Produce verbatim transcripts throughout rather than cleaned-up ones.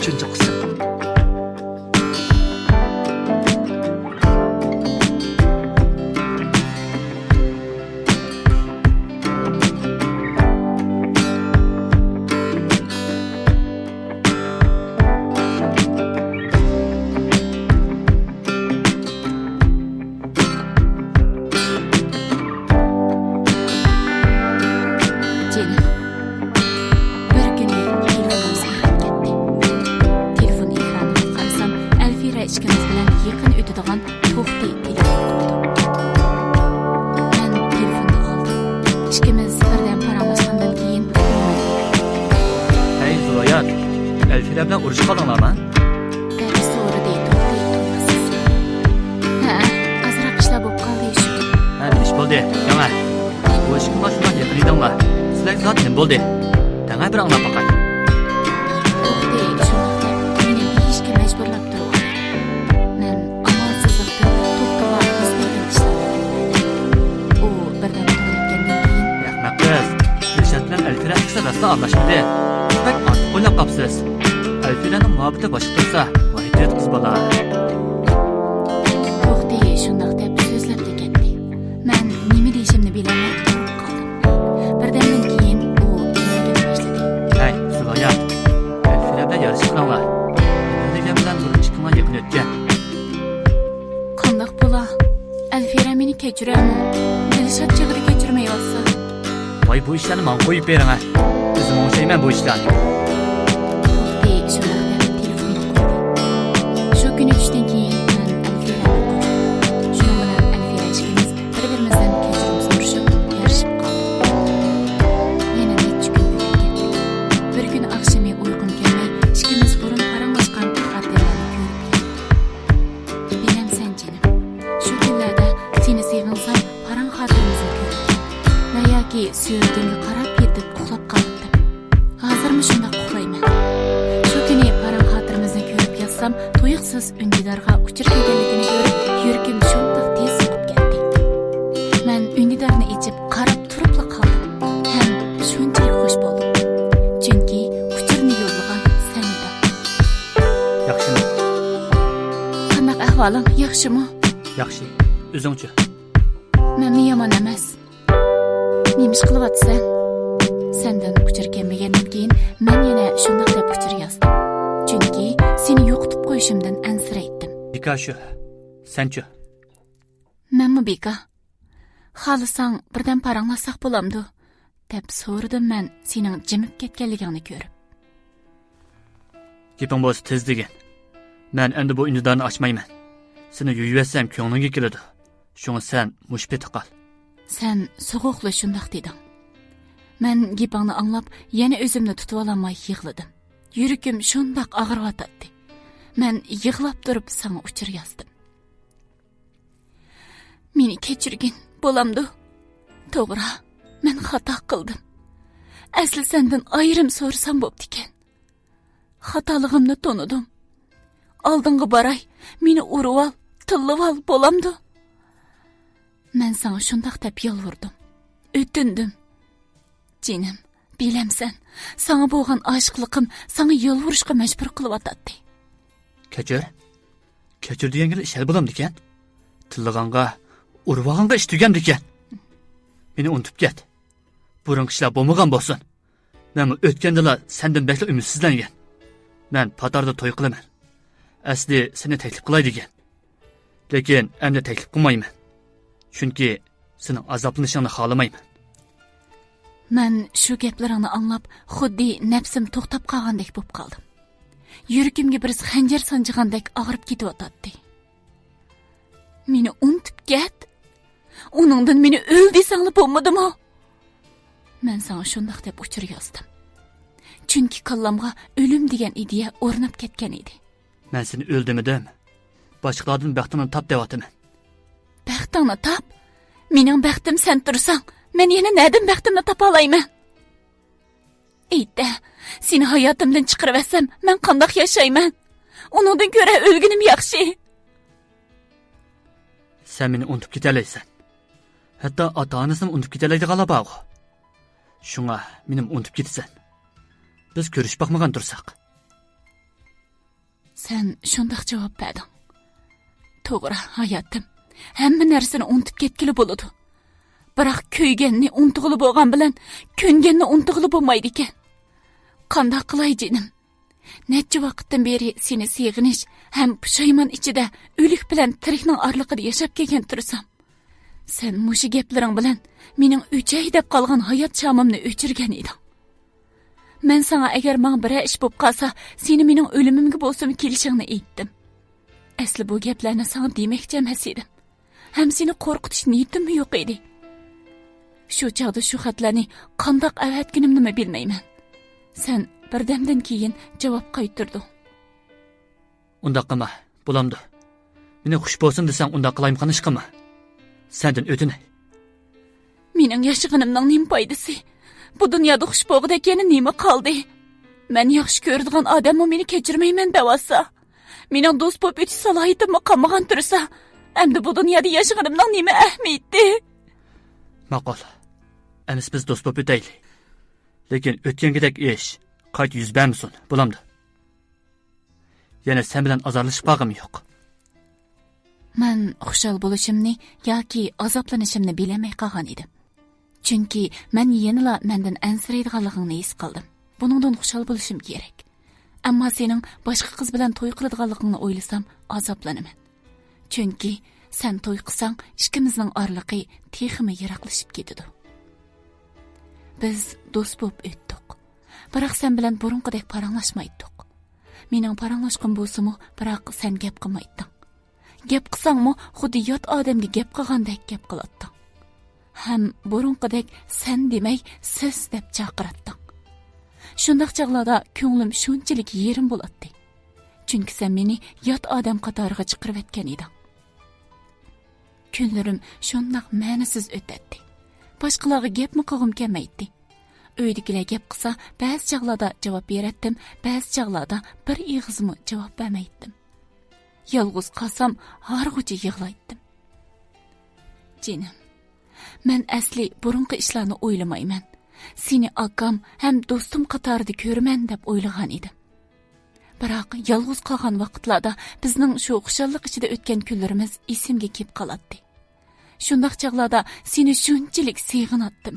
ئۈچىنچى قىسىم. جېنىم، بىر كۈنى تېلېفونۇم سايراپ كەتتى. تېلېفون ئېكرانىغا قارىسام، ئەلفىرە ئىككىمىز بىلەن يېقىن ئۆتىدىغان توختى تېلېفون قىپتۇ. مەن تېلېفوننى ئالدىم. ئىككىمىز بىردەم پاراڭلاشقاندىن كېيىن ئۇ ماڭا، ھەي زۇۋايات، ئەلفىرە بىلەن ئۇرۇشۇپ قالدىڭلارمۇ؟ دەپ سورىدى توختى تۇيۇقسىز. ھەئە، ئازراق ئىشلار بولۇپ قالدى شۇ. ھە، نېمە ئىش بولدى؟ دەڭە. بۇ ئىشقا شۇنداق يېقىن ئىدىڭلار. سىلەرگە زادى نېمە بولدى؟ دەڭە بىر ئاڭلاپ باقاي. توختى شۇنداق دەپ مېنى بېيىشكە مەجبۇرلاپ تۇرۇۋالدى. مەن ئامالسىزلىقتىن توختىغا يۈز بەرگەن ئىشلارنى دەپ بەردىم. ئۇ بىردەم تۇرۇپ كەتكەندىن كېيىن، ئەخمەق قىز، دىلشات بىلەن ئەلفىرە ئىككىسى راسلا ئارىلاشمىدى. بەك ئارتۇق ئويلاپ قاپسىز. ئەلفىرەنىڭ مۇھەببىتى باشقا تۇرسا، ۋاھىدىيەت قىز بالا. توختى شۇنداق دەپ سۆزلەپلا كەتتى. مەن نېمە دېيىشىمنى بىلەلمەي تۇرۇپ قالدىم. بىردەمدىن كېيىن ئۇ يەنە گەپ باشلىدى. ھەي، زۇۋايات، ئەلفىرە بىلەن يارىشىپ قېلىڭلار. نېمە دېگەن بىلەن بۇرۇن ئىككىڭلار يېقىن ئۆتكەن. قانداق بولا؟ ئەلفىرە مېنى كەچۈرەرمۇ؟ دىلشات چېغىدا كەچۈرمەيۋاتسا. ۋاي، بۇ ئىشلارنى ماڭا قويۇپ بېرىڭە. ئۆزۈم ئوڭشايمەن بۇ ئىشلارنى. توختى شۇنداق دەپ تېلېفوننى قويدى. شۇ كۈنى چۈشتىن كېيىن مەن ئەلفىرە بىلەن كۆرۈشتۈم. شۇنىڭ بىلەن ئەلفىرە ئىككىمىز بىر-بىرىمىزدىن كەچۈرۈم سورىشىپ، يارىشىپ قالدۇق. يەنە نەچچە كۈن ئۆتۈپ كەتتى. بىر كۈنى ئاخشىمى ئۇيقۇم كەلمەي، ئىككىمىز بۇرۇن پاراڭلاشقان خاتىرىلەرنى كۆرۈپ يەتتۇق. بىلەمسەن جېنىم، شۇ كۈنلەردە سېنى سېغىنسام، پاراڭ خاتىرىمىزنى كۆرۈپ، ۋە ياكى سۈرىتىڭگە قاراپ يېتىپ ئۇخلاپ قالاتتىم. ھازىرمۇ شۇنداق ئۇخلايمەن. شۇ كۈنى پاراڭ خاتىرىمىزنى كۆرۈپ ياتسام، تۇيۇقسىز ئۈندىدارغا ئۇچۇر كەلگەنلىكىنى كۆرۈپ، يۈرىكىم شۇنداق تېز سوقۇپ كەتتى. مەن ئۈندىدارنى ئېچىپ قاراپ تۇرۇپلا قالدىم ھەم شۇنچىلىك خوش بولدۇم. چۈنكى ئۇچۇرنى يوللىغان سەن ئىدىڭ. ياخشىمۇ؟ قانداق ئەھۋالىڭ؟ ياخشىمۇ؟ ياخشى. ئۆزۈڭچۇ؟ مەنمۇ يامان ئەمەس. نېمە ئىش قىلىۋاتىسەن؟ سەندىن ئۇچۇر كەلمىگەندىن كېيىن مەن يەنە شۇنداق دەپ ئۇچۇر يازدىم. چۈنكى سېنى يوقىتىپ قويۇشۇمدىن ئەنسىرەيتتىم. بىكار شۇ. سەنچۇ؟ مەنمۇ بىكار. خالىساڭ بىردەم پاراڭلاشساق بولامدۇ؟ دەپ سورىدىم مەن سېنىڭ جىمىپ كەتكەنلىكىڭنى كۆرۈپ. گېپىڭ بولسا تېز دېگىن. مەن ئەمدى بۇ ئۈندىدارنى ئاچمايمەن. سېنى يۇيۇۋەتسەم كۆڭلۈڭگە كېلىدۇ. شۇڭا سەن مۇشۇ پېتى قال. سەن سوغۇقلا شۇنداق دېدىڭ. مەن گېپىڭنى ئاڭلاپ يەنە ئۆزۈمنى تۇتۇۋالالماي يىغلىدىم. يۈرىكىم شۇنداق ئاغرىۋاتاتتى. مەن يىغلاپ تۇرۇپ ساڭا ئۇچۇر يازدىم. مېنى كەچۈرگىن، بولامدۇ؟ توغرا، مەن خاتا قىلدىم. ئەسلى سەندىن ئايرىم سورىسام بوپتىكەن. خاتالىقىمنى تونۇدۇم. ئالدىڭغا باراي، مېنى ئۇرۇۋال، تىللىۋال، بولامدۇ؟ مەن ساڭا شۇنداق دەپ يالۋۇردۇم، ئۆتۈندۈم. جېنىم، بىلەمسەن، ساڭا بولغان ئاشىقلىقىم ساڭا يالۋۇرۇشقا مەجبۇر قىلىۋاتاتتى. كەچۈر؟ كەچۈر دېگەن گەپلەر ئىش ھەل بولامدىكەن؟ تىللىغانغا، ئۇرۇۋالغانغا ئىش تۈگەمدىكەن؟ مېنى ئۇنتۇپ كەت. بۇرۇنقى ئىشلار بولمىغان بولسۇن. مەنمۇ ئۆتكەندىلا سەندىن بەكلا ئۈمىدسىزلەنگەن. مەن پاتاردا توي قىلىمەن. ئەسلى سېنى تەكلىپ قىلاي دېگەن. لېكىن ئەمدى تەكلىپ قىلمايمەن. چۈنكى سېنىڭ ئازابلىنىشىڭنى خالىمايمەن. مەن شۇ گەپلىرىڭنى ئاڭلاپ، خۇددى نەپسىم توختاپ قالغاندەك بولۇپ قالدىم. يۈرىكىمگە بىرسى خەنجەر سانجىغاندەك ئاغرىپ كېتىۋاتاتتى. مېنى ئۇنتۇپ كەت. ئۇنىڭدىن مېنى ئۆل دېسەڭلا بولمىدىمۇ؟ مەن ساڭا شۇنداق دەپ ئۇچۇر يازدىم. چۈنكى كاللامغا ئۆلۈم دېگەن ئىدىيە ئورناپ كەتكەن ئىدى. مەن سېنى ئۆل دېمىدىم. باشقىلاردىن بەختىڭنى تاپ دەۋاتىمەن. بەختىڭنى تاپ؟ مېنىڭ بەختىم سەن تۇرساڭ، مەن يەنە نەدىن بەختىمنى تاپالايمەن؟ ئېيت-دە، سېنى ھاياتىمدىن چىقىرىۋەتسەم، مەن قانداق ياشايمەن؟ ئۇنىڭدىن كۆرە ئۆلگىنىم ياخشى. سەن مېنى ئۇنتۇپ كېتەلەيسەن. ھەتتا ئاتا-ئانىسىنىمۇ ئۇنتۇپ كېتەلەيدىغانلار بارغۇ. شۇڭا مېنىمۇ ئۇنتۇپ كېتىسەن. بىز كۆرۈشۈپ باقمىغان تۇرساق. سەن شۇنداق جاۋاب بەردىڭ. توغرا، ھاياتىم. ھەممە نەرسىنى ئۇنتۇپ كەتكىلى بولىدۇ. بىراق كۆيگەننى ئۇنتۇغىلى بولغان بىلەن كۆنگەننى ئۇنتۇغىلى بولمايدىكەن. قانداق قىلاي، جېنىم؟ نەچچە ۋاقىتتىن بېرى سېنى سېغىنىش ھەم پۇشايمان ئىچىدە ئۆلۈك بىلەن تىرىكنىڭ ئارىلىقىدا ياشاپ كەلگەن تۇرسام، سەن مۇشۇ گەپلىرىڭ بىلەن مېنىڭ ئۆچەي دەپ قالغان ھايات شامىمنى ئۆچۈرگەن ئىدىڭ. مەن ساڭا، ئەگەر ماڭا بىرەر ئىش بوپ قالسا، سېنى مېنىڭ ئۆلۈمۈمگە بولسىمۇ كېلىشىڭنى ئېيتتىم. ئەسلى بۇ گەپلەرنى ساڭا دېمەكچى ئەمەس ئىدىم. ھەم سېنى قورقۇتۇش نىيىتىممۇ يوق ئىدى. شۇ چاغدا شۇ خەتلەرنى قانداق ئەۋەتكىنىمنىمۇ بىلمەيمەن. سەن بىردەمدىن كېيىن جاۋاب قايتۇردۇڭ. ئۇنداق قىلما، بولامدۇ؟ مېنى خۇش بولسۇن دېسەڭ، ئۇنداق قىلايمىقان ئىش قىلما. سەندىن ئۆتۈنەي. مېنىڭ ياشىغىنىمنىڭ نېمە پايدىسى؟ بۇ دۇنيادا خۇش بولغۇدەك يەنە نېمە قالدى؟ مەن ياخشى كۆرىدىغان ئادەممۇ مېنى كەچۈرمەيمەن دەۋاتسا، مېنىڭ دوست بولۇپ ئۆتۈش سالاھىيىتىممۇ قالمىغان تۇرسا، ئەمدى بۇ دۇنيادا ياشىغىنىمنىڭ نېمە ئەھمىيىتى؟ ماقۇل. ئەمىسە بىز دوست بولۇپ ئۆتەيلى. لېكىن ئۆتكەنكىدەك ئىش قايتا يۈز بەرمىسۇن، بولامدۇ؟ يەنە سەن بىلەن ئازارلىشىپ قالغىنىم يوق. مەن خۇشال بولۇشۇمنى ياكى ئازابلىنىشىمنى بىلەلمەي قالغان ئىدىم. چۈنكى مەن يەنىلا مەندىن ئەنسىرەيدىغانلىقىڭنى ھېس قىلدىم. بۇنىڭدىن خۇشال بولۇشۇم كېرەك. ئەمما سېنىڭ باشقا قىز بىلەن توي قىلىدىغانلىقىڭنى ئويلىسام ئازابلىنىمەن. چۈنكى سەن توي قىلساڭ، ئىككىمىزنىڭ ئارىلىقى تېخىمۇ يىراقلىشىپ كېتىدۇ. بىز دوست بولۇپ ئۆتتۇق. بىراق سەن بىلەن بۇرۇنقىدەك پاراڭلاشمايتتۇق. مېنىڭ پاراڭلاشقۇم بولسىمۇ، بىراق سەن گەپ قىلمايتتىڭ. گەپ قىلساڭمۇ، خۇددى يات ئادەمگە گەپ قىلغاندەك گەپ قىلاتتىڭ. ھەم بۇرۇنقىدەك سەن دېمەي، سىز دەپ چاقىراتتىڭ. شۇنداق چاغلاردا كۆڭلۈم شۇنچىلىك يېرىم بولاتتى. چۈنكى سەن مېنى يات ئادەم قاتارىغا چىقىرىۋەتكەن ئىدىڭ. كۈنلىرىم شۇنداق مەنىسىز ئۆتەتتى. باشقىلارغا گەپمۇ قىلغۇم كەلمەيتتى. ئۆيدىكىلەر گەپ قىلسا، بەزى چاغلاردا جاۋاب بېرەتتىم، بەزى چاغلاردا بىر ئېغىزمۇ جاۋاب بەرمەيتتىم. يالغۇز قالسام، ھارغۇچە يىغلايتتىم. جېنىم، مەن ئەسلى بۇرۇنقى ئىشلارنى ئويلىمايمەن. سېنى ئاكام ھەم دوستۇم قاتارىدا كۆرىمەن دەپ ئويلىغان ئىدىم. بىراق يالغۇز قالغان ۋاقىتلاردا بىزنىڭ شۇ خۇشاللىق ئىچىدە ئۆتكەن كۈنلىرىمىز ئېسىمگە كېلىپ قالاتتى. شۇنداق چاغلاردا سېنى شۇنچىلىك سېغىناتتىم.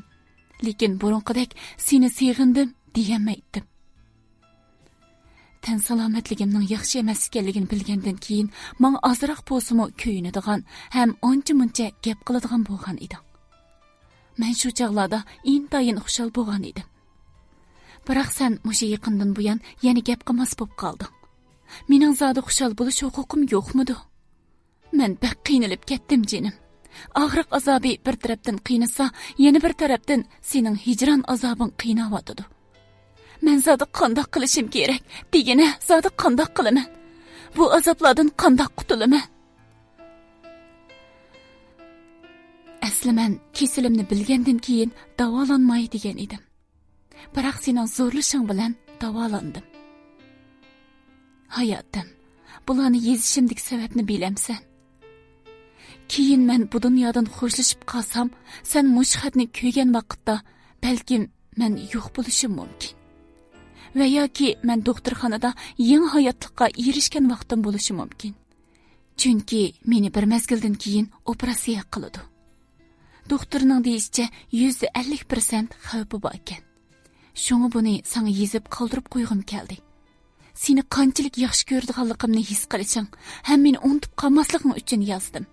لېكىن بۇرۇنقىدەك سېنى سېغىندىم دېيەلمەيتتىم. تەن سالامەتلىكىمنىڭ ياخشى ئەمەس ئىكەنلىكىنى بىلگەندىن كېيىن، ماڭا ئازراق بولسىمۇ كۆيۈنىدىغان ھەم ئانچە-مۇنچە گەپ قىلىدىغان بولغان ئىدىڭ. مەن شۇ چاغلاردا ئىنتايىن خۇشال بولغان ئىدىم. بىراق سەن مۇشۇ يېقىندىن بۇيان يەنە گەپ قىلماس بولۇپ قالدىڭ. مېنىڭ زادى خۇشال بولۇش ھوقۇقۇم يوقمىدۇ؟ مەن بەك قىينىلىپ كەتتىم، جېنىم. ئاغرىق ئازابى بىر تەرەپتىن قىينىسا، يەنە بىر تەرەپتىن سېنىڭ ھىجران ئازابىڭ قىيناۋاتىدۇ. مەن زادى قانداق قىلىشىم كېرەك؟ دېگىنە، زادى قانداق قىلىمەن؟ بۇ ئازابلاردىن قانداق قۇتۇلىمەن؟ ئەسلى مەن كېسىلىمنى بىلگەندىن كېيىن داۋالانماي دېگەن ئىدىم. بىراق سېنىڭ زورلىشىڭ بىلەن داۋالاندىم. ھاياتىم، بۇلارنى يېزىشىمدىكى سەۋەبنى بىلەمسەن؟ كېيىن مەن بۇ دۇنيادىن خوشلىشىپ قالسام، سەن مۇشۇ خەتنى كۆرگەن ۋاقىتتا، بەلكىم مەن يوق بولۇشۇم مۇمكىن. ۋە ياكى مەن دوختۇرخانىدا يېڭى ھاياتلىققا ئېرىشكەن ۋاقتىم بولۇشى مۇمكىن. چۈنكى مېنى بىر مەزگىلدىن كېيىن ئوپېراتسىيە قىلىدۇ. دوختۇرنىڭ دېيىشىچە، يۈزدە ئەللىك پىرسەنت خەۋپى بار ئىكەن. شۇڭا بۇنى ساڭا يېزىپ قالدۇرۇپ قويغۇم كەلدى. سېنى قانچىلىك ياخشى كۆرىدىغانلىقىمنى ھېس قىلىشىڭ ھەم مېنى ئۇنتۇپ قالماسلىقىڭ ئۈچۈن يازدىم.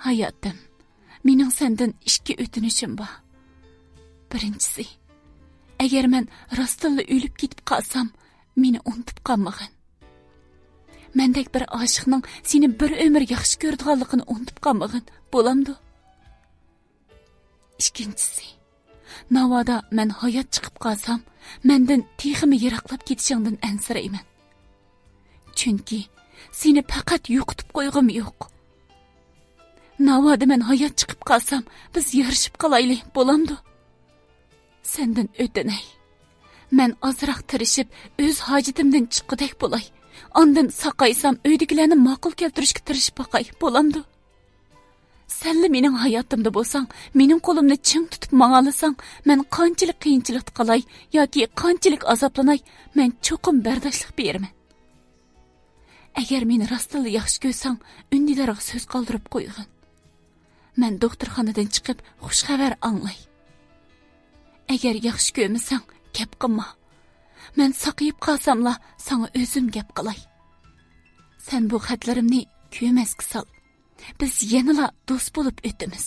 ھاياتىم، مېنىڭ سەندىن ئىككى ئۆتۈنۈشۈم بار. بىرىنچىسى، ئەگەر مەن راستتىنلا ئۆلۈپ كېتىپ قالسام، مېنى ئۇنتۇپ قالمىغىن. مەندەك بىر ئاشىقنىڭ سېنى بىر ئۆمۈر ياخشى كۆرىدىغانلىقىنى ئۇنتۇپ قالمىغىن، بولامدۇ؟ ئىككىنچىسى، ناۋادا مەن ھايات چىقىپ قالسام، مەندىن تېخىمۇ يىراقلاپ كېتىشىڭدىن ئەنسىرەيمەن. چۈنكى سېنى پەقەت يوقىتىپ قويغۇم يوق. ناۋادا مەن ھايات چىقىپ قالسام، بىز يارىشىپ قالايلى، بولامدۇ؟ سەندىن ئۆتۈنەي. مەن ئازراق تىرىشىپ، ئۆز ھاجىتىمدىن چىققۇدەك بولاي. ئاندىن ساقايسام، ئۆيدىكىلەرنى ماقۇل كەلتۈرۈشكە تىرىشىپ باقاي، بولامدۇ؟ سەنلا مېنىڭ ھاياتىمدا بولساڭ، مېنىڭ قولۇمنى چىڭ تۇتۇپ ماڭالىساڭ، مەن قانچىلىك قىيىنچىلىقتا قالاي ياكى قانچىلىك ئازابلىناي، مەن چوقۇم بەرداشلىق بېرىمەن. ئەگەر مېنى راستتىنلا ياخشى كۆرسەڭ، ئۈندىدارغا سۆز قالدۇرۇپ قويغىن. مەن دوختۇرخانىدىن چىقىپ، خۇش خەۋەر ئاڭلاي. ئەگەر ياخشى كۆرمىسەڭ، گەپ قىلما. مەن ساقىيىپ قالساملا، ساڭا ئۆزۈم گەپ قىلاي. سەن بۇ خەتلىرىمنى كۆمەسكە سال. بىز يەنىلا دوست بولۇپ ئۆتىمىز.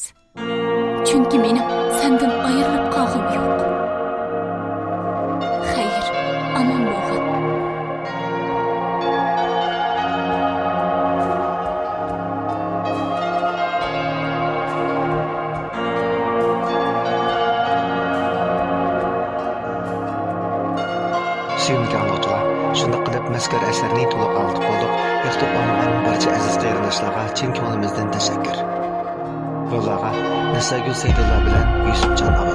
چۈنكى مېنىڭ سەندىن ئايرىلىپ قالغۇم يوق. خەير، ئامان بولغىن. سۆيۈملۈك ئاڭلىغۇچىلار، شۇنداق قىلىپ مەزكۇر ئەسەرنى تولۇق ئاڭلىتىپ بولدۇق. ياقتۇرۇپ ئاڭلىغان بارچە ئەزىز قېرىنداشلارغا چىن كۆڭلىمىزدىن تەشەككۈر. روللارغا نەسرەگۈل سەيدۇللا بىلەن يۈسۈپجان ئاۋاز.